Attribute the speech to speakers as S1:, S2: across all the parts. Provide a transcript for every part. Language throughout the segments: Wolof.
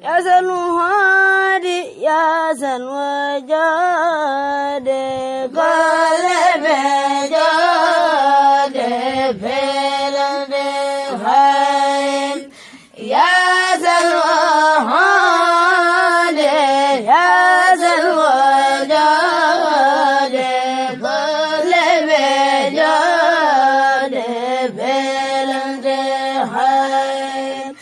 S1: يا سن هادي يا سن وجاد قلب جاد فيلم خيم يا سن هادي يا سن وجاد قلب جاد فيلم خيم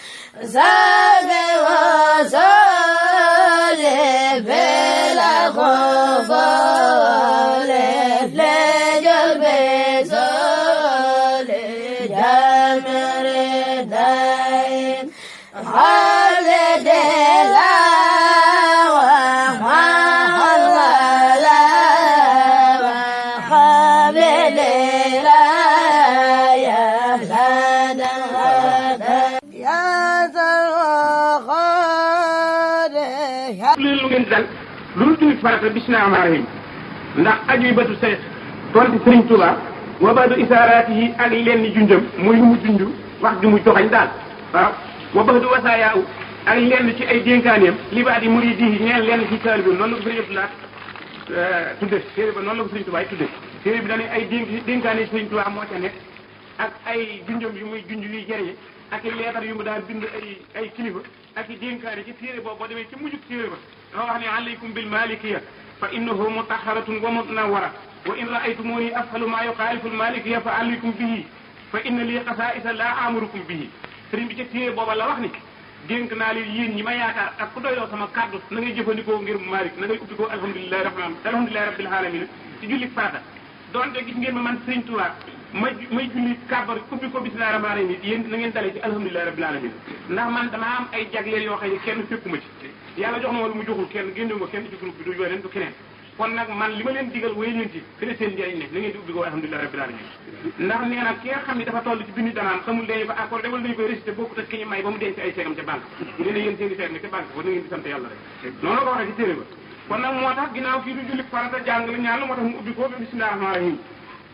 S2: lu ngeen dal lu julli farata bismillaahi rahmaani rahiim ndax aju batu seex tonti Sëriñ Tuubaa wa badu isaaraatihi ak lenn junjam muy lu mu junj wax ju mu joxañ daal waaw wa badu wasaayaaw ak lenn ci ay dénkaaneem li baadi muriidihi ñeel lenn ci taalibe bi noonu la ko Sëriñ Abdou Lahad tudde téere ba noonu la ko Sëriñ Tuubaa tudde téere bi dañuy ay dénkaane Sëriñ Tuubaa moo ca nekk ak ay junjam yu muy junj yuy jëriñe ak i leetar yu mu daa bind ay kilifa ak i dénkaane ci téere boobu boo demee ci mujjug téere ba dafa wax ne alaykum bil malikiya fa innahu mutahharatun wa munawwara wa in ra'aytumuni af'alu ma yukhalifu al malikiya fa alaykum bihi fa inna li khasa'isa la amurukum bihi sëriñ bi ci téere booba la wax ni dénk naa leen yéen ñi ma yaakaar ak ku doyloo sama kàddu na ngay jëfandikoo ngir Malik na ngay ubbi ko alhamdulillahi rabbil alamin ci julli faata donte gis ngeen ma man Sëriñ Tuubaa may julli kàbbar ubbi ko bismillaahi rahmaani rahiim yéen na ngeen dalee ci alhamdulillahi rabbil alamin ndax man damaa am ay jagleel yoo xam ne kenn fekkuma ci yàlla jox na ma lu mu joxul kenn génnewu ma kenn ci groupe bi du yoneen du keneen kon nag man li ma leen digal wéy leen ci fene seen njëriñ ne na ngeen di ubbi ko alhamdulillahi rabbil alamin ndax nee na ki nga xam ne dafa toll ci bindu danaan xamul dañu ko accordé wala dañu koy récité bokkut ak ki ñu may ba mu denc ay seegam ca banque nee na yéen seen i seeg ne ca banque ba na ngeen di sant yàlla rek noonu la ko waxee ci téere ba kon nag moo tax ginnaaw kii du julli farata jàng la ñaan la moo tax mu ubbi ko bismillaahi rahmaani rahiim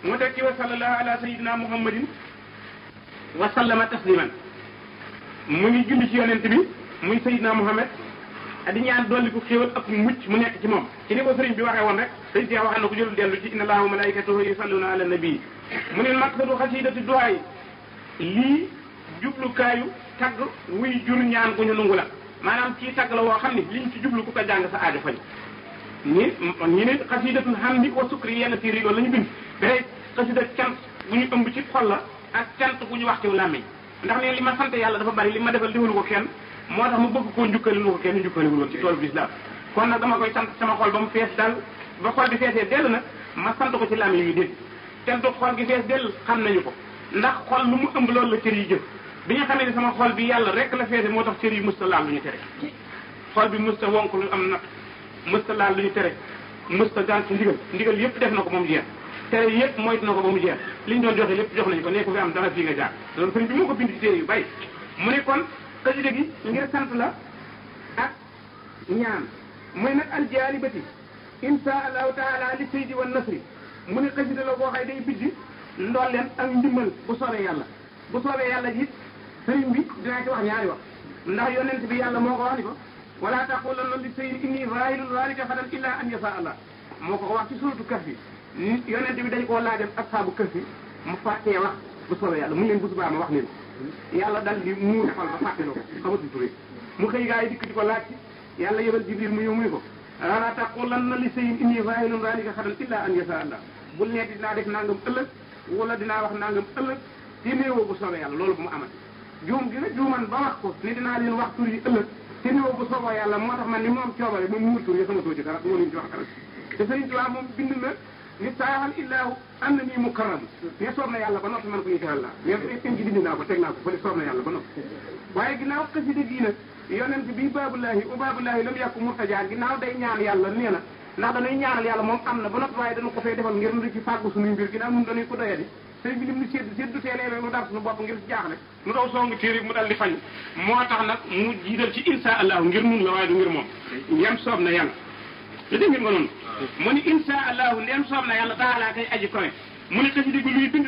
S2: mu teg ci wa sallallahu ala sayyidina muhammadin wa sallama tasliman mu ngi julli ci yonent bi muy sayyidina muhammad di ñaan dolli ko xéewal ak mucc mu nekk ci moom ci ni ko sëriñ bi waxee woon rek sëriñ si waxee na ko jëlul dellu ci inna allaha wa malaikatahu yusalluna ala nabi mu ne maqsadu xasidati duhaay lii jublukaayu tagg wuy jur ñaan gu ñu nungu la maanaam ci tagg la woo xam ne liñ ci jublu ku ko jàng sa aajo fañ ñi ne xasidatul hamdi wa sukri yenn tiir yi loolu la ñu bind day xasida cant bu ñu ëmb ci xol la ak cant bu ñu wax ci làmmiñ ndax ne li ma sant yàlla dafa bari li ma defal defalu ko kenn moo tax mu bëgg koo njukkali lu ko kenn njukkaliwul woon ci toolu lislaam kon nag dama koy sant sama xol ba mu fees daal ba xol bi feesee dell nag ma sant ko ci làmmiñ yi dégg cant xol gi fees dell xam nañu ko ndax xol lu mu ëmb loolu la cër yi jëf bi nga xamee ne sama xol bi yàlla rek la feese moo tax cër yi musta laal lu ñu tere xol bi musta wonk lu am nag musta laal lu ñu tere musta gànt ndigal yëpp def na ko moom jeex tere yëpp moytu na ko ba mu jeex li ñu doon joxe lépp jox nañu ko ne ko fi am dara fii nga jaar loolu sëriñ bi moo ko bind ci téere yu bay mu ne kon xasida gi ngir sant la ak ñaan muy nag aljaalibati insha allahu taala li saydi wa nasri mu ne xasida la boo xay day biddi ndolleen ak ndimbal bu soobee yàlla bu soobee yàlla ji sëriñ bi dinaa ci wax ñaari wax ndax yonent bi yàlla moo ko wax ni ko wala taqulanna li saydi inni raahilun zalika xadan illa an yasa allah moo ko wax ci suratu Kahfi yonent bi dañ koo laajal ashaabu Kahfi mu fàttee wax bu soobee yàlla mu leen bu subaa ma wax leen yàlla dal di muur xol ba fàtteloo ko xamatul turé mu xëy gaa yi dikk di ko laaj ci yàlla yebal Jibril mu ñëw muy ko wala taqulanna li saydi inni raahilun zalika xadan illa an yasa allah bul neeti dinaa def nangam ëllëg wala dinaa wax nangam ëllëg te néewoo bu soobee yàlla loolu bu mu amat juum gi nga juuman ba wax ko ni dinaa leen wax tur yi ëllëg te néewoo bu soobee yàlla moo tax man ni moom coobare moom muur tur yi sama too ci dara moo leen ci wax dara te Sëriñ Tuubaa moom bind na ni saaxal illaahu ànd nii mukarram ne soob na yàlla ba noppi man ko ñu teral la mais in ci bind naa ko teg naa ko fële soob na yàlla ba noppi waaye ginnaaw xasida gii nag yonent bi baabulaahi u baabulaahi lam yàkku murtajaa ginnaaw day ñaan yàlla nee na ndax dañuy ñaanal yàlla moom am na ba noppi waaye dañu ko fay defal ngir nu di ci fàggu suñuy mbir ginnaaw nun dañuy ko doyadi sëñ bi lim nu séddu teelee nu dar suñu bopp ngir si jaaxle nu daw songu téere mu dal di fañ moo tax nag mu jiital ci insha allahu ngir nun la waaye du ngir moom yam soob na yàlla li dégg ngeen ko noonu mu ni insha allahu ndem soob na yàlla taalaa kay aji kowe mu ne xasida gi luy bind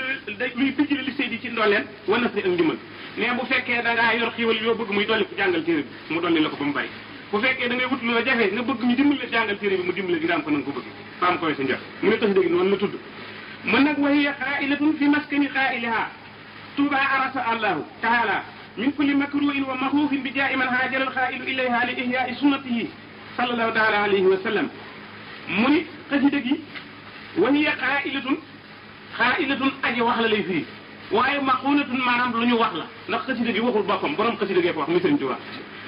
S2: luy bijjale li seydi ci ndolleen wa nasri ak ndimbal mais bu fekkee da ngaa yor xiiwal yoo bëgg muy dolli ko jàngal téere bi mu dolli la ko ba mu bari bu fekkee da ngay wut lu la jafe nga bëgg ñu dimbali la jàngal téere bi mu dimbali gi daam ko nanga ko bëgg faam koy sa njëf mu ne xasida gi noonu la tudd man nag wahiya qailatun fi maskani qailiha tuuba arasa allahu taala min kulli makruhin wa maxuufin bi jaa'i man haajara alqailu ilayha li ihyaai sunnatihi sallallahu taala alayhi wa sallam mu ni xasida gi wahiya qailatun aji wax la lay firi waaye maqulatun maanaam lu ñu wax la ndax xasida gi waxul boppam borom xasida gee ko wax muy Sëriñ Tuubaa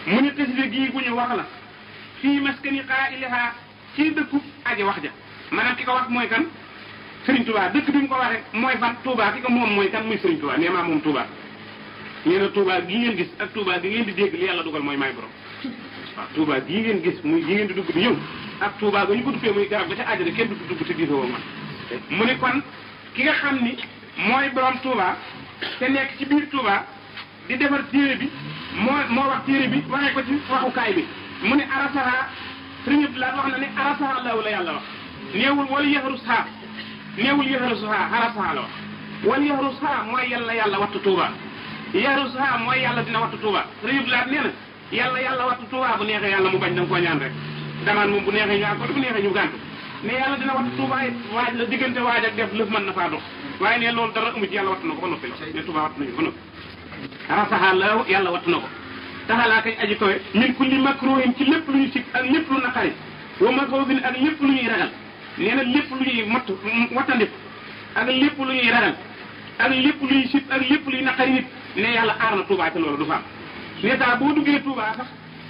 S2: mu ne xasida gi gu ñu wax la fii maskani qailiha ci dëkku aji wax ja maanaam ki ko wax mooy kan Sëriñ Tuubaa dëkk bi mu ko waxee mooy fan Touba ki ko moom mooy kan muy Sëriñ Tuubaa nee maa moom Touba nee na Touba gi ngeen gis ak Touba gi ngeen di dégg li yàlla dugal mooy maay borom waaw Touba gi ngeen gis muy gi ngeen di dugg di ñëw ak Touba ga ñu ko duppee muy garab ba ca àjjana kenn du dugg te diisoo man mu ne kon ki nga xam ni mooy borom Touba te nekk ci biir Touba di defar téere bi moo wax téere bi waxee ko ci waxukaay bi mu ne arasaha Sëriñ Abdoulaye wax na ne arasaha law la yàlla wax néewul wala yaxarusha néewul yaxarusha arasaha la wax wala yaxarusha mooy yàlla wattu Touba yaxarusha mooy yàlla dina wattu Touba Sëriñ Abdoulaye nee na yàlla wattu Touba bu neexee yàlla mu bañ da nga koo ñaan rek damaan moom bu neexee ñu ko bu neexee ñu gàntu ne yàlla dina wattu Touba it waaj la diggante waaj ak def lëf mën na faa dox waaye ne loolu dara amu ci yàlla wattu na ko ba noppi la ne Touba wattu nañu ba noppi arasaha la yàlla wattu na ko taxalaa kay aji kowe min kulli makruhin ci lépp lu ñu sib ak lépp lu naqari wa makruhin ak lépp lu ñuy ragal nee na lépp lu ñuy wattandik ak lépp lu ñuy ragal ak lépp lu ñuy sib ak lépp luy naqari nit ne yàlla aar na Touba te loolu du fa am ne saa boo duggee Touba sax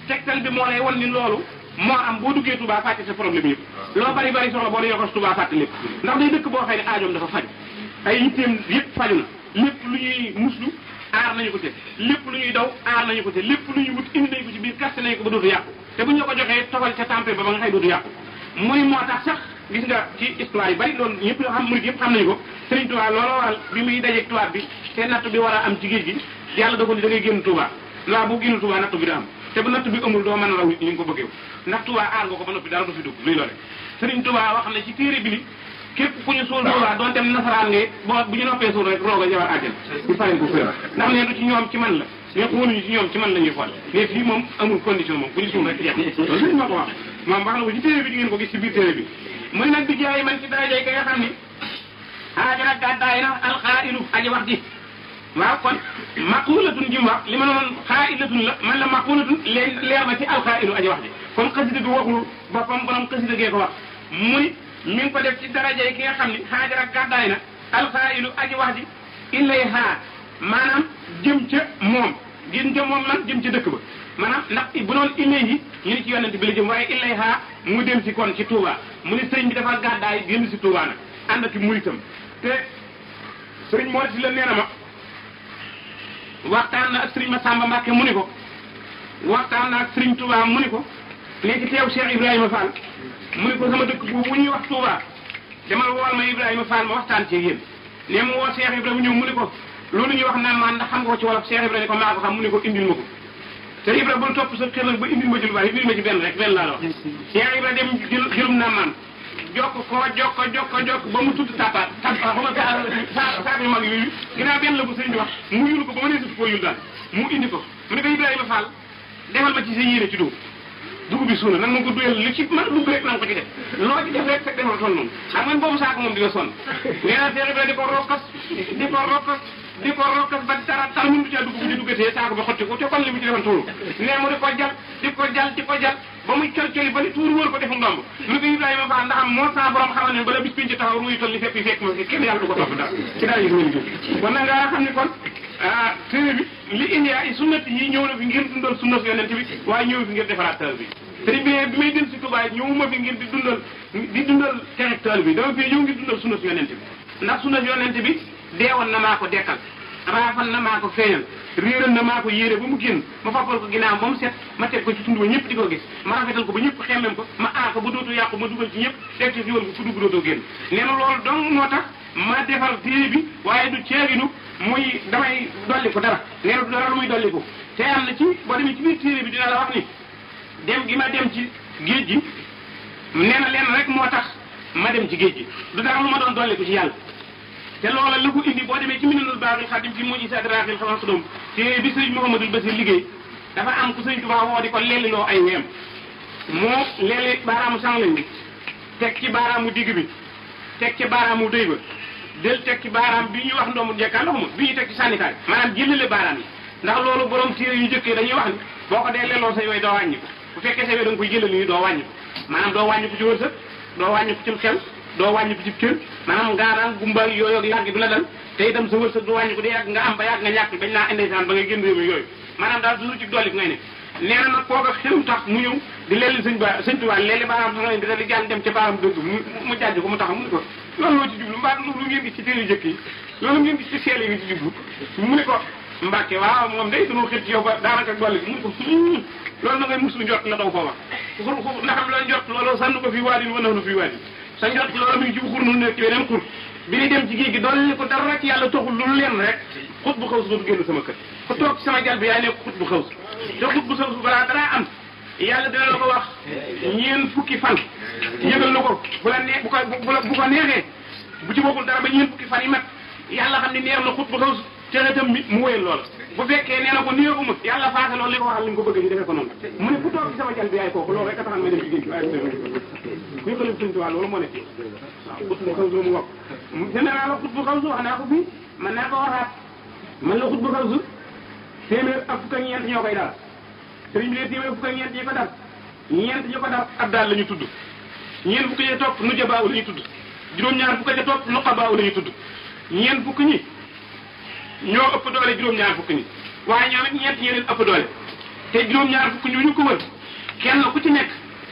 S2: tegtal bi moo lay wan ni loolu moo am boo duggee Touba fàtte sa problème yëpp loo bari bari soxla boo dee yokos Touba fàtte lépp ndax day dëkk boo xëy ne aajoom dafa faju ay yitteem yëpp faju na lépp lu ñuy muslu aar nañu ko ci lépp lu ñuy daw aar nañu ko ci lépp lu ñuy wut indi nañu ko ci biir karte nañu ko ba dootu yàqu te bu ñu ko joxee togal ca tempé ba nga xëy dootu yàqu muy moo tax sax gis nga ci histoire yi bari loolu ñëpp xam murid yëpp xam nañu ko Sëriñ Touba looloo waral bi muy dajeeg tubaab bi te natt bi war a am ci géej gi yàlla da ko ni da ngay génn Touba laa boo génn Touba natt bi da am te bu natt bi amul doo mën a raw nit ñi nga ko bëggee ndax Touba aar nga ko ba noppi dara du fi dugg luy loole Sëriñ Touba wax na ci téere bi ni képp ku ñu suul Touba doon dem nasaraan nga boo bu ñu noppee suul rek roog a jawar àjjana ñu faren ko fër ndax ne du ci ñoom ci man la mais xooluñu ci ñoom ci man la ñuy xool mais fii moom amul condition moom bu ñu suul rek jeex loolu sëriñ ma ko wax moom wax na ko ci téere bi di ngeen ko gis ci biir téere bi muy nag bi jaay man ci darajay ka nga xam ni haajara gàddaay na alxaa'ilu aji wax ji waaw kon maqulatun ji mu wax li ma noon xaa'ilatun la man la maqulatun leer na ci alxaa'ilu aji wax ji kon xasida bi waxul boppam borom xasida gee ko wax muy mi ngi ko def ci daraja yi ki nga xam ni haajara gàddaay na alxaa'ilu aji wax ji ilayha maanaam jëm ca moom jëm ca moom lan jëm ca dëkk ba maanaam ndax bu noon ilayhi ñu ni ci yonent bi la jëm waaye ilayha mu dem si kon ci Touba mu ni sëriñ bi dafa gàddaay génn si Touba nag ànd ak muritam te sëriñ moo si la nee na ma waxtaan na ak sëriñ Massamba Mbacke mu ni ko waxtaan na ak sëriñ Touba mu ni ko léegi teew Cheikh Ibrahima Fall mu ni ko sama dëkk boobu bu ñuy wax Touba demal wool ma Ibrahima Fall ma waxtaan ci yéen ne mu woo Cheikh Ibrahima ñëw mu ni ko loolu ñuy wax naan maan ndax xam nga ko ci wolof Cheikh Ibrahima ni ko maa ko xam mu ni ko indil ma ko Cheikh Ibrahima bul topp sa xel nag ba indil ma ci lu bari indil ma ci benn rek benn laa la wax Cheikh Ibrahima dem jëlum naan maan jokk ba mu tudd tapaat xam nga saab yu mag yooyu ginnaaw benn la bu sëriñ bi wax mu yul ko ba ma nee sutu koo yul daal mu indi ko mu ne ko Ibrahima Fall defal ma ci sa yéene ci dugub bi suuna nag ma ko duyal li ci man dugg rek na nga ko ci def loo ci def rek fekk defal toll noonu xam nga boobu saako moom di nga sonn nee naa Cheikh Ibrahima di ko rokkas ba dara tar mënu caa dugg bu ci duggatee saako ba xotti ko te kon li mu ci defoon tuuru nee mu di ko jal ba muy col-coli ba ni tuuru wóor ko defu ndomb mu ne ko Ibrahima Fall ndax am moo sa borom xamal ne bala bis piñ ci taxaw ruuyu toll ni fekk ma kenn yàlla du ko topp dara ci dara yi ngeen jóg kon nag nga xam ne kon téere bi li india yi sunnati yi ñëw na fi ngir dundal sunna si yonent bi waaye ñëw fi ngir defaraat taal bi sëriñ bi may dem si Touba ñëwuma fi ngir di dundal caractère bi dama fi ñëw ngir dundal sunna si yonent bi ndax sunna si yonent bi deewoon na maa ko dekkal raafal na maa ko feeñal réeral na maa ko yéere ba mu génn ma fappal ko ginnaaw ba mu set ma teg ko ci tund ba ñëpp di ko gis ma rafetal ko ba ñëpp xemmem ko ma aar ko ba dootu yàqu ma dugal ci ñëpp teg ci yoon ko fu dugg dootoo génn nee na loolu donc moo tax ma defal téere bi waaye du ceeginu muy damay dolli ko dara nee na du dara lu muy dolli ko te am na ci boo demee ci biir téere bi dina la wax ni dem gi ma dem ci géej gi nee na leen rek moo tax ma dem ci géej gi du dara lu ma doon dolli ko ci yàlla te loola la ko indi boo demee ci Minanul Baaxil Xadim ci muji sadraxil xamas doom te bi sëriñ Mouhamadul Basir liggéey dafa am ku sëriñ Tuubaa woo di ko lelliloo ay weem moo lelli baaraamu sànqlañ bi teg ci baaraamu digg bi teg ci baaraamu dëy ba del teg ci baaraam bi ñuy wax ndoomu njekkaan ndox ma bi ñuy teg ci sànnikaay maanaam jëlale baaraam yi ndax loolu borom téere yu jëkkee dañuy wax ni boo ko dee lelloo say way doo wàññi ko bu fekkee say way da nga koy jëlal ni doo wàññi ko maanaam doo wàññi ko ci wërsëg doo wàññi ko ci xel doo wàññi ko ci kër maanaam ngaaraan gumba yooyu ak yàgg du la dal te itam sa wërsëg du wàññi ko de yàgg nga am ba yàgg nga ñàkk bañ naa indeysaan ba ngay génn réew mi yooyu maanaam daal toujours ci dolli ngay ne nee na nag kooka xelum tax mu ñëw di lelli sëñ Tuubaa lelli baaraam sax di dali jàll dem ca baaram dëgg mu jàjj ko mu tax mu ne ko loolu loo ci jublu mbaa lu ngeen gis ci téere jëkk yi loolu ngeen gis ci seel yi ci jublu mu ne ko Mbàkke waaw moom day sunu xel ci yow ba daanaka dolli mu ne ko loolu na ngay muslu njort la daw foo wax ndax am la njort loolu sànnu ko fii waadin wa nax nu fii waadin sa njort loolu mi ngi ci xur nu nekk ci weneen xur bi ni dem ci géej gi dolli ko dara rek yàlla taxul lu leen rek xut bu xaw si dootu génn sama kër ku toog ci sama jal bi yaay nekk xut bu xaw si te xut bu xaw si balaa dara am yàlla dina la ko wax ñeen fukki fan yëgal na ko bu la nee bu ko neexee bu ci bokkul dara ba ñeen fukki fan yi mat yàlla xam ne neex na xut bu xaw si teretam mi mu wéyal loola bu fekkee nee na ko néeguma yàlla faase loolu li ko waxal li nga ko bëgg ñu defee ko noonu mu ne ku toog ci sama jal bi yaay kooku loolu rek a taxal may dem ci géej gi waaye kuy xalif sëñ Tuubaa loolu moo nekk waaw xut bu xaw si mu wax général la xut bu xaw si wax naa ko fii man naa ko waxaat man la xut bu xaw si téeméer ak fukk ak ñeent ñoo koy daal sëriñ bi ne téeméer fukk ak ñeent ñi ko dal ñeent ñi ko dal ab daal la ñu tudd ñeent fukk ya topp nu jabaaw la ñu tudd juróom-ñaar fukk ja topp nu xabaaw la ñu tudd ñeent fukk ñi ñoo ëpp doole juróom-ñaar fukk ñi waaye ñoom it ñeent ñi leen ëpp doole te juróom-ñaar fukk ñu ñu ko wër kenn ku ci nekk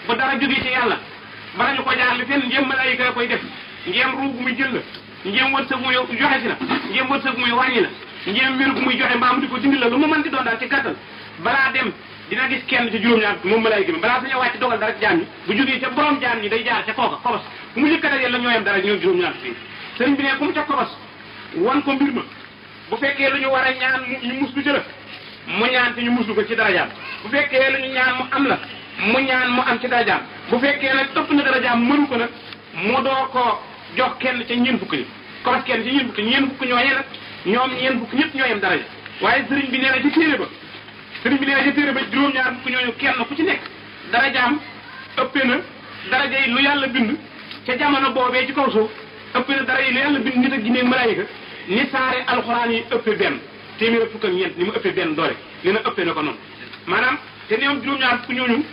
S2: ba dara jógee ci yàlla bala ñu ko jaarale fenn njëm malaayika la koy def njëm ruug muy jël la njëm wërsëg muy joxe si la njëm wërsëg muy wàññi la njëm wér gu muy joxe mbaa mu di ko dindi la lu mu mën di doon daal ci gàttal balaa dem dina gis kenn ci juróom-ñaar moom malaayika bi balaa sañoo wàcc dogal dara ci jaam ñi bu jógee ca borom jaam ñi day jaar ca kooka kobos bu mu yëkkata yàlla ñoo yem dara ñoo juróom-ñaar fii sëriñ bi ne ku mu ca kobos wan ko mbir ma bu fekkee lu ñu war a ñaan ñu muslu ci la mu ñaan te ñu muslu ko ci darajaam bu fekkee lu ñu ñaan mu am la mu ñaan mu am ci darajaam bu fekkee nag ëpp na darajaam mënu ko nag mu doo ko jox kenn ca ñeen fukk ñi kobos kenn ci ñeen fukk ñooñee nag ñoom ñeen fukk ñëpp ñoo yem daraja waaye sëriñ bi nee na ci téere ba sëriñ bi nee na ci téere ba juróom-ñaar fukk ñooñu kenn ku ci nekk darajaam ëppee na daraja yi lu yàlla bind ca jamono boobee ci kaw suuf ëppee na dara yi lu yàlla bind nit ak jinne malaayika ni saare alxuraan yi ëppee benn téeméer fukk ak ñeent ni mu ëppee benn doole li na ëppee na ko noonu maanaam te ñoom juróom-ñaar fukk ñooñu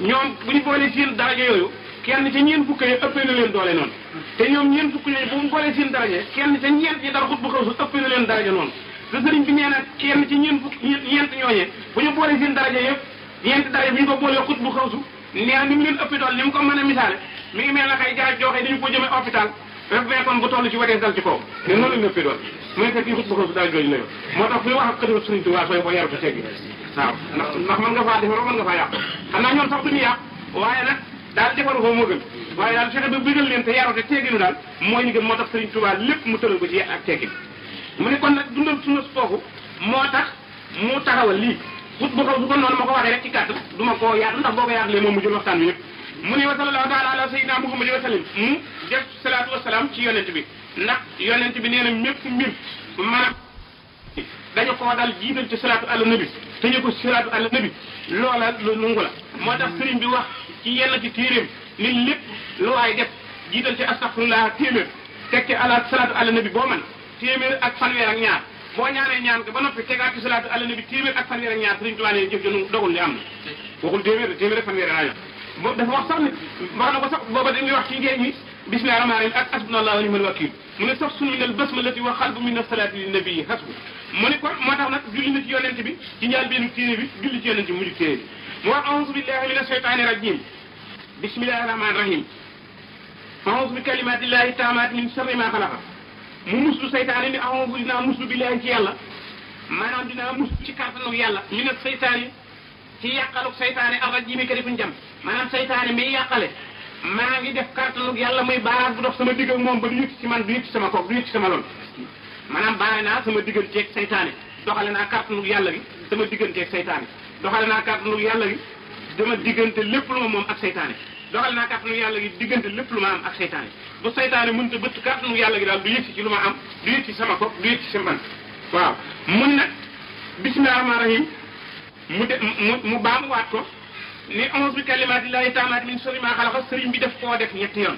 S2: ñoom bu ñu boolee seen daraja yooyu kenn ca ñeent fukk yi ëppee na leen doole noonu te ñoom ñeent fukk ñooñu bu mu boolee seen daraja kenn ca ñeent ñi dara xut bu xaw su ëppee na leen daraja noonu te sëriñ bi nee na kenn ci ñeent fukk ñeent ñooñee bu ñu boolee seen daraja yëpp ñeent daraja bu ñu ko boolee xut bu xaw su nee na ni mu leen ëppee doole ni mu ko mën a misaale mi ngi mel na kay garab jooxee dañu ko jëmee hôpital rek fekkoon bu toll ci watee dal ci kaw ne noonu lañ ëppee doole mu ne kii xut bu xaw su daal jooju la yow moo tax fuy wax ak xëdal sëriñ Tuubaa sooy ko yaru te teggi waaw ndax mën nga faa defaroo mën nga faa yàq xam naa ñoom sax duñu yàq waaye nag daal defaru ko moo gën waaye daal fexe ba bëggal leen te yaru te tegginu daal mooy ñu gën moo tax sëriñ Tuubaa lépp mu tëral ko ci ak teggin mu ne kon nag dundal sunu foofu moo tax mu taxawal lii xut bu xaw su kon noonu ma ko waxee rek ci kàtt du ma koo yaatu ndax boo ko yaatulee moom mu jël waxtaan bi ñëpp mu ne wa sallallahu taala ala sayyidina Muhammad wa sallam mu def salaatu wa salaam ci yonent bi ndax yonent bi nee na mépp mbir maanaam dañu koo dal jiital ci salaatu ala nabi te ñu ko salaatu ala nabi loola lu nungu la moo tax sëriñ bi wax ci yenn ci téeréem ni lépp lu waay def jiital ci astaghfirullah téeméer teg ci ala salaatu ala nabi boo man téeméer ak fanweer ak ñaar boo ñaanee ñaan ko ba noppi tegaat ci salaatu ala nabi téeméer ak fanweer ak ñaar sëriñ Tuubaa ne jëf jonu dogul li am na waxul téeméer ak fanweer ak ñaar boobu dafa wax sax ni wax na ko sax booba dañuy wax ci ngeen ñi bismillahi rahmaani rahim ak hasbunallahu wa ni'mal wakiil mu ne sax sun min al basmalati wa xalbu min as-salaati lin nabii hasbu mu ne kon moo tax nag julli na ci yonent bi ci njaal benn téere bi julli ci yonent bi mujj téere bi mu wax a'uuzu billahi min ash-shaytaani rajim bismillahi rahmaani rahim a'uuzu bi kalimatillahi taamaati min sharri ma xalaqa mu muslu saytaane ni a'uuzu dinaa muslu billahi ci yàlla maanaam dinaa muslu ci kàttanu yàlla min as-saytaani ci yàqaluk saytaane ar-rajiim ka defuñ jam maanaam saytaane mi yàqale maa ngi def kàttanug yàlla muy baaraas bu dox sama digg ak moom ba du yëg ci man du yëg ci sama koog du yëg ci sama lool maanaam baare naa sama digganteeg saytaane doxale naa kàttanug yàlla gi sama digganteeg saytaane doxale naa kàttanug yàlla gi dama diggante lépp lu ma moom ak saytaane doxal naa kàttanu yàlla gi diggante lépp lu ma am ak seytaane bu seytaane mënut a bëtt kàttanu yàlla gi daal du yëg ci lu ma am du yëg ci sama bopp du yëg ci sa man waaw mun nag bismillah rahmaan rahim mu baamuwaat ko ni a'uuzu bi kalimaatillaahi taammaati min sharri maa xalaqa sëriñ bi def koo def ñetti yoon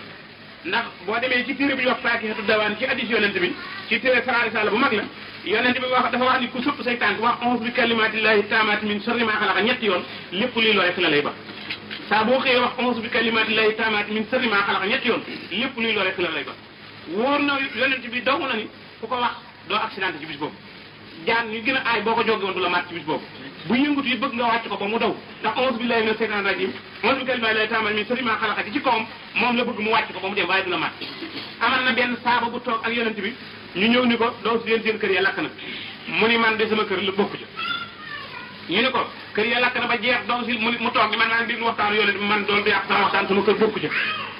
S2: ndax boo demee ci téere bi wax Faakihatu Dawaan ci hadiis yonent bi ci téere Sara Risaala bu mag la yonent bi wax dafa wax ni ku supp say tànk wax a'uuzu bi kalimaatillaahi taammaati min sharri maa xalaqa ñetti yoon lépp luy lore fi la lay ba saa boo xëyee wax a'uuzu bi kalimaatillaahi taammaati min sharri maa xalaqa ñetti yoon lépp luy lore fi la lay ba wóor na yonent bi dogu na ni ku ko wax doo accident ci bis boobu jaan ñu gën a aay boo ko jóge woon du la mat ci bis boobu bu yëngutu yi bëgg nga wàcc ko ba mu daw ndax a'uuzu billaahi mina shaytaani rajiim a'uuzu bi kalimaatillaahi taammaati min sharri maa xalaqa ci kawam moom la bëgg mu wàcc ko ba mu dem waaye du la mat amal na benn saaba bu toog ak yonent bi ñu ñëw ni ko doo si leen seen kër ya lakk na mu ni man de sama kër la bokk ci ñu ni ko kër ya lakk na ba jeex doo si mu toog ni man naa déglu waxtaanu yonent bi man doon du yàq sama waxtaan sama kër bokku ci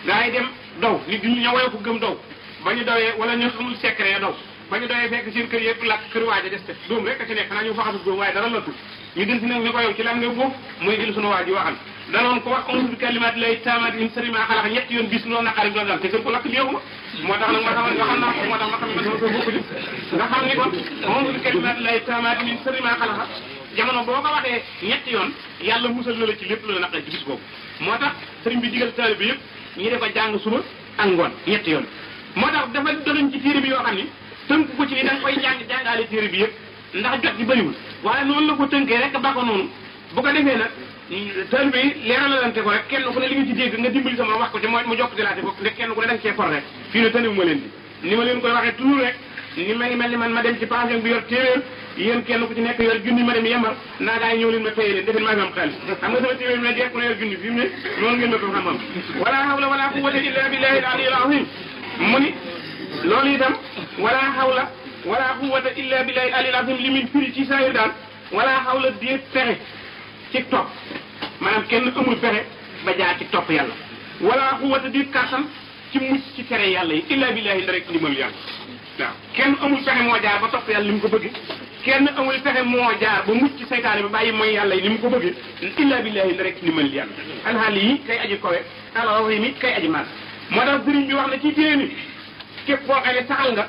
S2: gaa yi dem daw nit ñi ña woyo ko gëm daw ba ñu dawee wala ñu xamul secret ya daw ba ñu doyee fekk seen kër yëpp lakk kër waaja des te dóom rek a ci nekk xanaa ñu faxasu dóom waaye dara lëttul ñu dil si nag ñu ko yow ci lan nga boof muy jël sunu waa ji waxal danoon ko wax a'uuzu bi kalimaatillaahi taammaati min sharri maa xalaqa ñetti yoon bis loo naqari doon dal te kër ko lakk jeexuma moo tax nag ma xamal nga xam naa ko moo tax ma xam ne sama kër bokku ci nga xam ni kon a'uuzu bi kalimaatillaahi taammaati min sharri maa xalaqa jamono boo ko waxee ñetti yoon yàlla musal na la ci lépp lu la naqari ci bis boobu moo tax sëriñ bi digal taalibe bi yëpp ñu def ko jàng suba ak ngoon ñetti yoon moo tax dafa doluñ ci téere bi yoo xam ni tënk ko ci ni da nga koy jàngaale téere bi yëpp ndax jot gi bëriwul waaye noonu la ko tënkee rek ba ko noonu bu ko defee nag taalibe yi leeralalante ko rek kenn ku ne li nga ci dégg nga dimbali sama wax ko ci mooy mu jokk di laate ko ne kenn ku ne da nga cee for rek fii ne tëniwu ma leen di ni ma leen koy waxee toujours rek ni ma ngi mel ni man ma dem ci pension bi yor téeméer yéen kenn ku ci nekk yor junni ma dem yembar naa gaa yi ñëw leen ma paye leen defeen maa fi am xaalis xam nga sama téeméer bi ne jeex ku ne yor junni fi mu ne noonu ngeen ma ko xam-xam wala hawla wala quwwata illa billahi al-aliyyil azim mu ni loolu itam wala hawla wala quwwata illa billahi al-aliyyil azim li muy firi ci saa yu daal wala hawla déet pexe ci topp maanaam kenn amul pexe ba jaar ci topp yàlla wala quwwata déet kàttan ci mucc ci tere yàlla yi illa billahi la rek ndimbal yàlla waaw kenn amul pexe moo jaar ba topp yàlla ni mu ko bëgg kenn amul pexe moo jaar ba mucc ci saytaane ba bàyyi mooy yàlla yi ni mu ko bëgg illa billahi la rek ndimbal yàlla alhaali yi kay aji kowe alazim yi kay aji màgg moo tax sëriñ bi wax na ci téere ni képp koo xam ne saxal nga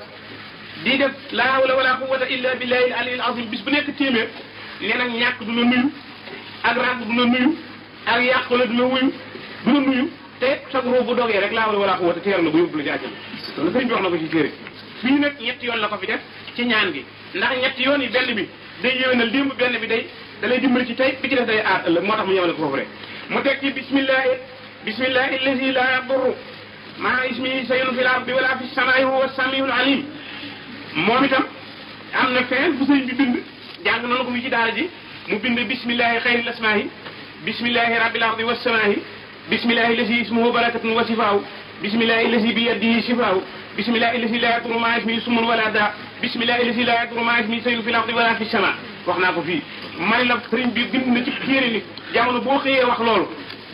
S2: di def la hawla wala quwwata illa billahi al-aliyyil azim bis bu nekk téeméer nee na ñàkk du la nuyu ak ràgg du la nuyu ak yàqu la du la wuyu du la nuyu te sa roo bu dogee rek la hawla wala quwwata teer na bu yóbbu la ci àjjana loolu sëriñ bi wax na ko ci téere fii nag ñetti yoon la ko fi def ci ñaan gi ndax ñetti yoon yi benn bi day yéwénal démb benn bi day da lay dimbali ci tey bi ci def day aar ëllëg moo tax mu ñëwale ko foofu rek mu teg ci bismillahi allazi la yadurru maa ismihi shay'un fil ardi wala fis samaa'i huwa as-sami'ul alim moom itam am na feneen fu sëriñ bi bind jàng nañu ko fi ci daara ji mu bind bismillahi xayril asmaa'i bismillahi rabbil ardi was samaa'i bismillahi allazi ismuhu barakatun wa shifaa'u bismillahi allazi bi yadihi shifaa'u bismillahi allazi la yadurru maa ismihi summun wala daa bismillahi allazi la yadurru maa ismihi shay'un fil ardi wala fis samaa'i wax naa ko fii man la sëriñ bi bind na ci téere ni jamono boo xëyee wax loolu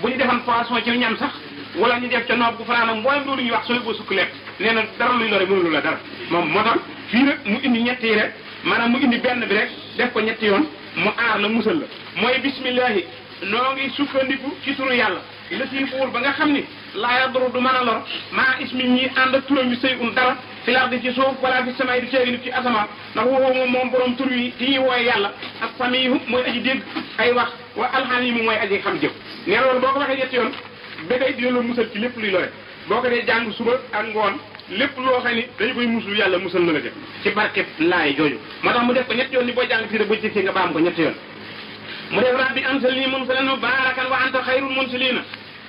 S2: bu ñu defan poisson ci ñam sax wala ñu def ca noob bu fanaan ak mboolem loolu ñuy wax sooy boo sukk lekk nee na dara luy lore mënulu la dara moom moo tax fii nag mu indi ñett yi rek maanaam mu indi benn bi rek def ko ñetti yoon mu aar la musal la mooy bismillahi noo ngi sukkandiku ci turu yàlla la sii buur ba nga xam ni laa yaduru du mën a lor maa ismi ñi ànd ak turam yi sëy dara fi la ardi ci suuf wala fi samay di ceegi nit ci asamaan ndax woo moom borom tur yi ci ñuy wooye yàlla ak samihu mooy aji dégg ay wax wa alxalimu mooy aji xam jëf nee loolu boo ko waxee ñetti yoon ba tey dina la musal ci lépp luy lore boo ko dee jàng suba ak ngoon lépp loo xam ni dañu koy muslu yàlla musal na la def ci barke laay jooju moo tax mu def ko ñetti yoon ni boo jàng fii rek boo ci nga baam ko ñetti yoon mu def rabbi anzilni munzalan mubarakan wa anta xayrul munzilina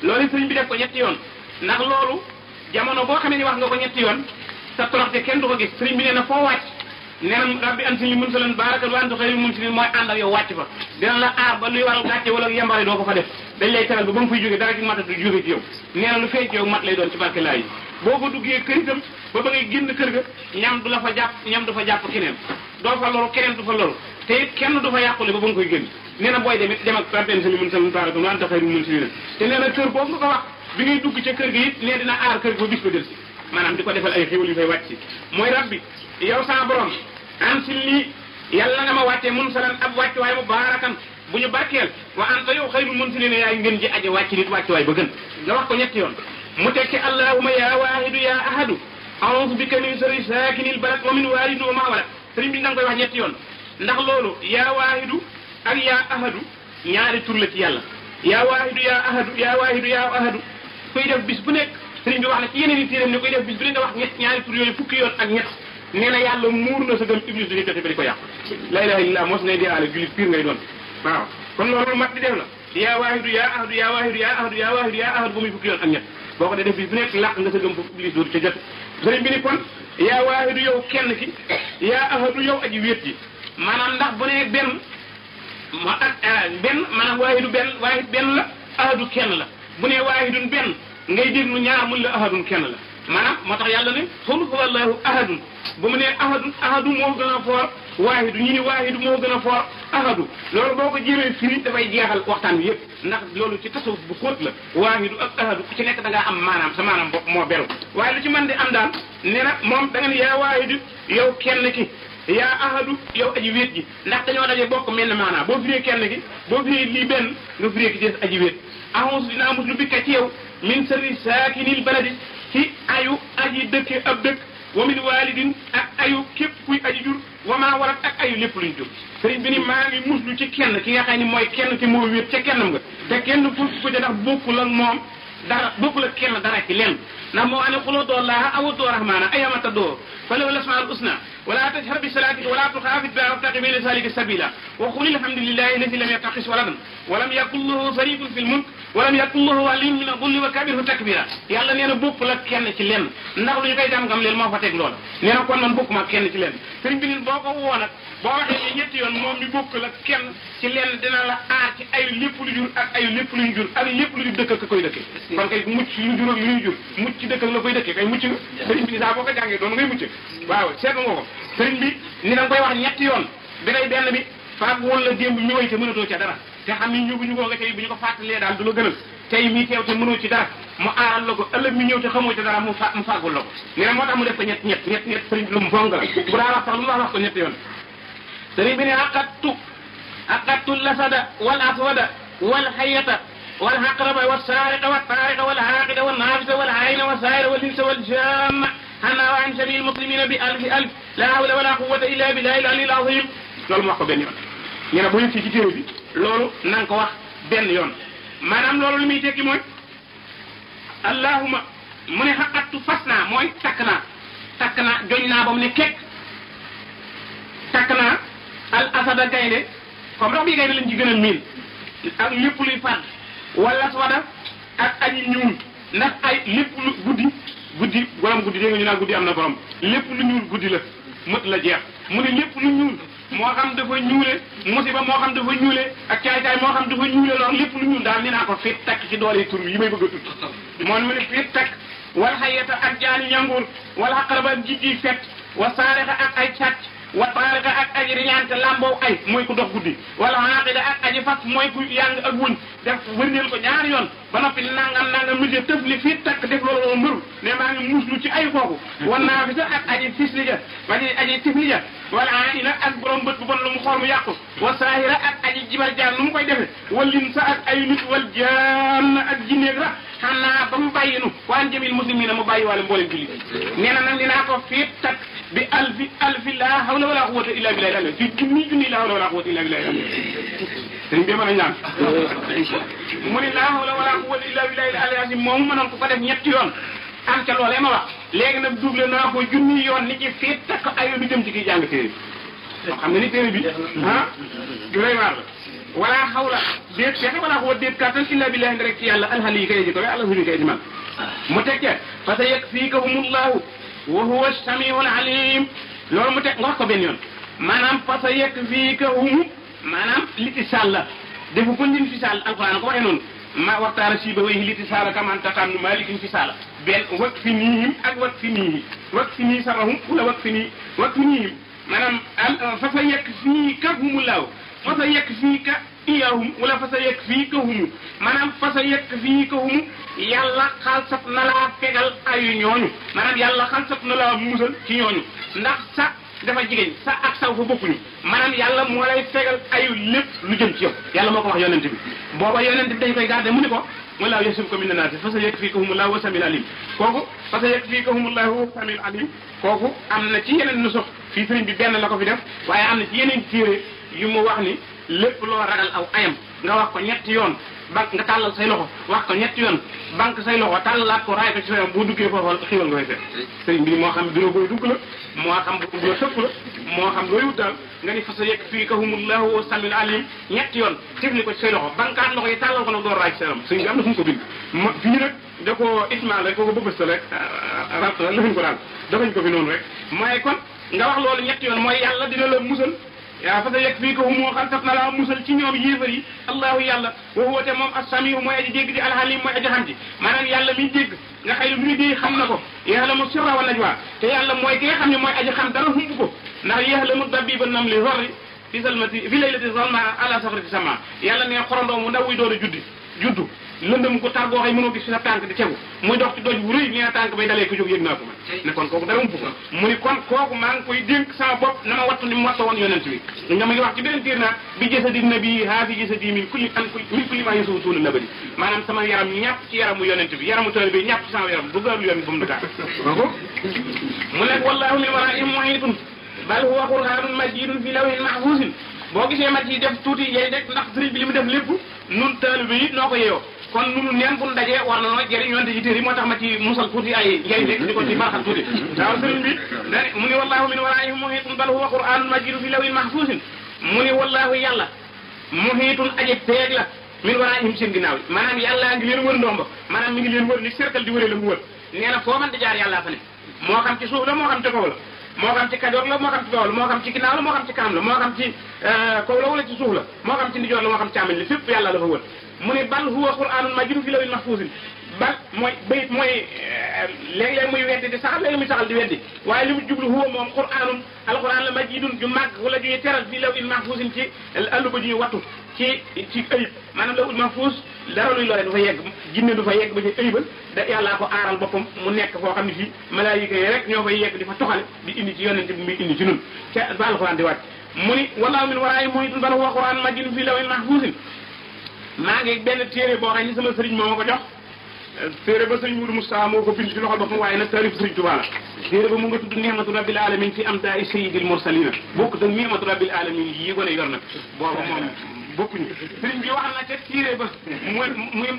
S2: loolu sëriñ bi def ko ñetti yoon ndax loolu jamono boo xamee ni wax nga ko ñetti yoon sa toroxte kenn du ko gis sëriñ bi nee na foo wàcc nee na rabbi anzilni munzalan mubarakan wa anta xayrul munzilina mooy ànd ak yow wàcc fa dina la aar ba luy waral gàcce wala yambare doo ko fa def dañ lay teral ba ba nga fay jógee dara ci mat du jóge ci yow nee na lu feeñ ci yow mat lay doon ci barke laa yi boo ko duggee kër itam ba ba ngay génn kër ga ñam du la fa jàpp ñam du fa jàpp keneen doo fa loru keneen du fa loru te it kenn du fa yàqule ba ba nga koy génn nee na booy dem it dem ak rabbi sali mun salun baarakum wa anta xayrul munsilina te nee na kër boobu nga ko wax bi ngay dugg ca kër ga it nee dina aar kër ga ba bis ba del si maanaam di ko defal ay xéwal yu fay wàcc si mooy rabbi yow sa borom ansil lii yàlla nga ma wàccee mun salan ab wàcc waaye mu baarakan bu ñu barkeel wa anta yow xayrul munzilina yaay ngeen ji aje wàcc nit wàcc waay ba gën nga wax ko ñetti yoon mu tekki allahumma ya wahidu ya ahadu a'udhu bika min sharri sakinil balad wa min walidin wa ma walad sëriñ bi da nga koy wax ñetti yoon ndax loolu ya wahidu ak ya ahadu ñaari tur la ci yàlla ya wahidu ya ahadu ya wahidu ya ahadu koy def bis bu nekk sëriñ bi wax na ci yeneen i téeram ne koy def bis bu nekk nga wax ñaari tur yooyu fukki yoon ak ñett nee na yàlla muur na sa gëm iblis dañuy jote ba di ko yàq la ilaha illallah mos ngay deewaale jullit pire ngay doon waaw kon loolu mat di def la yaa waahidu yaa ahadu yaa waahidu yaa ahadu yaa waahidu yaa ahadu ba muy fukki yoon ak ñett boo ko def bis bu nekk làq nga sa gëm foofu iblis dootu ca jot sëriñ bi ni kon yaa waahidu yow kenn ki yaa ahadu yow aji wéet ji maanaam ndax bu nee benn ma ak benn maanaam waahidu benn la ahadu kenn la bu nee waahidun benn ngay déglu ñaar mun la ahadun kenn la maanaam moo tax yàlla ne xul huwallahu ahadun bu mu nee ahadu moo gën a foor waahidu ñu ni waahidu moo gën a foor ahadu loolu boo ko jéemee firi dafay jeexal waxtaan bi yëpp ndax loolu ci tasawuf bu xóot la waahidu ak ahadu ku ci nekk da ngaa am maanaam sa maanaam bopp moo beru waaye lu ci mën di am daal nee na moom da nga ne yaa waahidu yow kenn ki yaa ahadu yow aji wéet ji ndax dañoo daje bokk mel ne maanaam boo firee kenn ki boo firee lii benn nga firee ki des aji wéet ahonsu dinaa muslu bikka ci yow min sharri saakinil baladi ci ayu aji dëkke ab dëkk wa min walidin ak ayu képp kuy aji jur wa maa warat ak ayu lépp luñ jur sëriñ bi ni maa ngi muslu ci kenn ki nga xam ni mooy kenn ki moo wéet ca kennam nga te kenn fu ko ca ndax bokkul ak moom dara bokkul ak kenn dara ci lenn ndax moo ane xuloo doo laaha awu doo rahmaana ayamata doo falaw lasmaal usna wala tajhar bi salaatika wala tuxaafit bihaa wabtaqi bayna zaalika sabiila wa qul alhamdulillahi alladi lam yattaxis waladan wa lam yakun lahu sharikun fil mulk wa lam yakun lahu waliyyun min adulli wa kabirhu takbira yàlla nee na bokkul ak kenn ci lenn ndax lu ñu koy gam-gam leen moo fa teg loola nee na kon man bokkuma ak kenn ci lenn sëriñ bi nit boo ko woo nag boo waxee ni ñetti yoon moom mi bokkul ak kenn ci lenn dina la aar ci ayu lépp lu jur ak ayu lépp luñ jur ak lépp lu jur dëkk ak koy dëkke kon kay mucc lu jur ak lu ñuy jur mucc ci dëkk ak la koy dëkke kay mucc nga sëriñ bi ni saa boo ko jàngee doon ngay mucc waaw seetlu nga ko sëriñ bi ni da nga koy wax ñetti yoon bi ngay benn bi faak woon la démb ñëwee te mënatoo ca dara te xam ni ñu ko nga tey bu ñu ko fàttalee daal du la gënal tey mii teew te mënoo ci dara mu aaral la ko ëllëg mi ñëw te xamoo ci dara mu fàggul la ko nee na moo tax mu def ko ñett sëriñ bi lu mu fonk la bu daa wax sax lu mu wax ko ñetti yoon sëriñ bi ne aqattu lasada wal aswada wal hayata wal aqraba was saariqa wat taariqa wal haaqida wal naafisa wal ayna wa saa'ira wal insa wal jaanna xanaa wa an sabil muslimina bi alfi alf la hawla wala quwwata illa billahi al-aliyyil azim loolu mu wax ko benn yoon ñu ne bu ñu ci téere bi loolu na nga ko wax benn yoon maanaam loolu li muy tekki mooy allahuma mu ne xaqattu fas naa mooy takk naa joñ naa ba mu ne kekk takk naa al asada gaynde comme ndox bii gaynde lañ ci gën a miin ak lépp luy fàdd wala swada ak aji ñuul ndax ay lépp lu guddi borom guddi dégg nga ñu naan guddi am na borom lépp lu ñuul guddi la mët la jeex mu ne lépp lu ñuul moo xam dafa ñuule musiba moo xam dafa ñuule ak caay-caay moo xam dafa ñuule lool lépp lu ñuul daal ni naa ko fiit takk ci doole tur yi may bëgg a tudd moom mu ne fiit takk wal xayata ak jaani ñanguur wala xaqaraba ak jiggi fett wa saarixa ak ay càcc wa taarixa ak aji riñaante lamboo ay mooy ku dox guddi wala xaaqida ak aji fas mooy ku yàng ak wuñ def wërndeel ko ñaari yoon ba noppi nangam mujjee tëf li fii takk def loolu mbëru ne maa ngi muslu ci ay kooku wan naa fi sax ak aji fisli ja aji tifli ja wala aina ak borom bët bu bon lu mu xool mu yàqu wa saahira ak aji jibar jaan nu mu koy defe walin sa ak ay nit wal jaan ak jinneeg ra xam naa ba mu bàyyi nu waan jamil muslimina mu bàyyi wàlle mboolem julli nee na nag dinaa ko fii takk bi alfi la hawla wala quwwata illa billahi al fi junni la hawla wala quwwata illa billahi dañ bi mën a ñaan mu ni la hawla wala quwwata illa billahi al moomu mënoon ko def ñetti yoon am ca loolee ma wax léegi nag double naa ko junni yoon ni ci fii takk ayo du jëm ci kii jàng téere xam nga ni téere bi du lay waar la wala xawla déet fexe wala quwwata déet kàttan illa billahi rek ci yàlla alxali yi kay ji ko yàlla suñu kay ji man mu tekkee fa sa yakfikahumullahu wa huwa samiul alim loolu mu teg nga wax ko benn yoon maanaam fa sa yakfikahum maanaam litisaal la defu ko ndin fisaal alquran ko waxee noonu ma waxtaana siiba way litisaala kaman taqam nu malikin fisaala benn wak fi niihim ak wak fi nii sarahum wala wak fi niihim maanaam fa sa yakfikahumullahu fa sa yakfika iyahum wala fa sa yakfikahum maanaam fa sa yakfikahum yàlla xalsat na laa fegal ayu ñooñu maanaam yàlla xalsat na laa musal ci ñooñu ndax sa dafa jigéen sa ak saw fa bokkuñu maanaam yàlla moo lay fegal ayu lépp lu jëm ci yow yàlla moo ko wax yonent bi booba yonent bi dañ koy garder mu ni ko wallahu yasimuka mina naasi fa sayakfikahumullahu wa samiul alim kooku fa sayakfikahumullahu wa samiul alim kooku am na ci yeneen nu sox fii sëriñ bi benn la ko fi def waaye am na ci yeneen téere yu mu wax ni lépp loo ragal aw ayam nga wax ko ñetti yoon banque nga tàllal say loxo wax ko ñetti yoon banque say loxo tàllalaat ko raay ko ci sa yoon boo duggee foofu xiiwal nga koy fekk sëriñ bi moo xam bureau booy dugg la moo xam boo sëpp la moo xam looy wutaal nga ni fa sayakfikahumullahu wa samiul alim ñetti yoon tifli ko ci say loxo bankaat loxo yi tàllal ko nag door raay ci sa yaram sëriñ bi am na fu mu ko bind ma fii nag da ko ismaal rek ko bëbëstal rek lafuñ ko daal dafañ ko fi noonu rek mooy kon nga wax loolu ñetti yoon mooy yàlla dina la musal yaa fa sayakfikahum moo xam saf na la musal ci ñoom yéefar yi allahu yàlla wa huwa te moom as-samiu mooy aji dégg di alhalim mooy aji xam ji maanaam yàlla miy dégg nga xëy lu muy dégg xam na ko ya'lamu sirra wa najwa te yàlla mooy ki nga xam ne mooy aji xam dara humb ko ndax ya'lamu dabiba namli zarri fi salmati fi laylati zalma ala safrati sama yàlla ne xorondoo mu ndaw wuy door a juddu lëndëm ko tar goo xëy mënoo gis fi sa tànk di tegu muy dox ci doj bu rëy nee na tànk bay dalee ko jóg yëg naa ko man ne kon kooku dara ump ko mu ni kon kooku maa ngi koy dénk sama bopp na ma wattu ni mu watta woon yonent bi nga ma ngi wax ci beneen tiir naa bi jasadi nabi haa fi jasadi min kulli ma yesuwu suuna nabadi maanaam sama yaram ñàpp ci yaramu yonent bi yaramu tëral bi ñàpp ci sama yaram bu gaalu yoon bu mu dugaat kooku mu nekk wallahu min waraihim muhitun bal huwa qur'anun majidun fi lawhin mahfusin boo gisee mat yi def tuuti yey rek ndax sëriñ bi li mu def lépp nun taalibe yi noo ko yeyoo kon nunu neen bu nu dajee war na noo jëriñ yonte ci téere yi moo tax ma ci musal tuuti ay njëriñ rek di ko ci baraxal tuuti waaw sëriñ bi dane mu ni wallahu min waraihim muhitun bal huwa qur'anun majidun fi lawhin mahfusin mu ni wallahu yàlla muhitun aji peeg la min waraihim seen ginnaaw yi maanaam yàlla ngi leen wër ndomba maanaam mi ngi leen wër ni cercle di wëree la mu wër nee na foo man di jaar yàllaa fa ne moo xam ci suuf la moo xam ci kaw la moo xam ci kajoor la moo xam ci bawol moo xam ci ginnaaw la moo xam ci kanam la moo xam ci kaw la wala ci suuf la moo xam ci ndijoor la moo xam ci càmmoñ la fépp yàlla la fa wër mu ne bal huwa qur'anun majidun fi lawhin mahfusin bal mooy bayit mooy léeg-léeg muy weddi di saxal léegi muy saxal di weddi waaye li mu jublu huwa moom qur'anun alquran la majidun ju màgg wala juñuy teral fi lawhin mahfusin ci allu ba juñuy wattu ci ayib maanaam lawhul mahfus dara luy lore du fa yegg jinne du fa yegg ba ci ayibal da yàllaa ko aaral boppam mu nekk foo xam ne fii malaayika yi rek ñoo fay yegg di fa toxale di indi ci yonente bi muy indi ci nun ca ba alquran di wàcc mu ni wallahu min waraihim muhitun bal huwa qur'anun majidun fi lawhin mahfusin maa ngi benn téere boo xam ni sama sëriñ moo ma ko jox téere ba sëriñ Moudou Moustapha moo ko bind ci loxol boppam waaye nag taalif sëriñ Tuubaa la téere ba mu nga tudd ni'matu rabbil alamin fi amta'i sayyidil mursalina bokk ak ni'matu rabbil alamin yi gone yor nag booba moom bokkuñu sëriñ bi wax na ca téere ba muy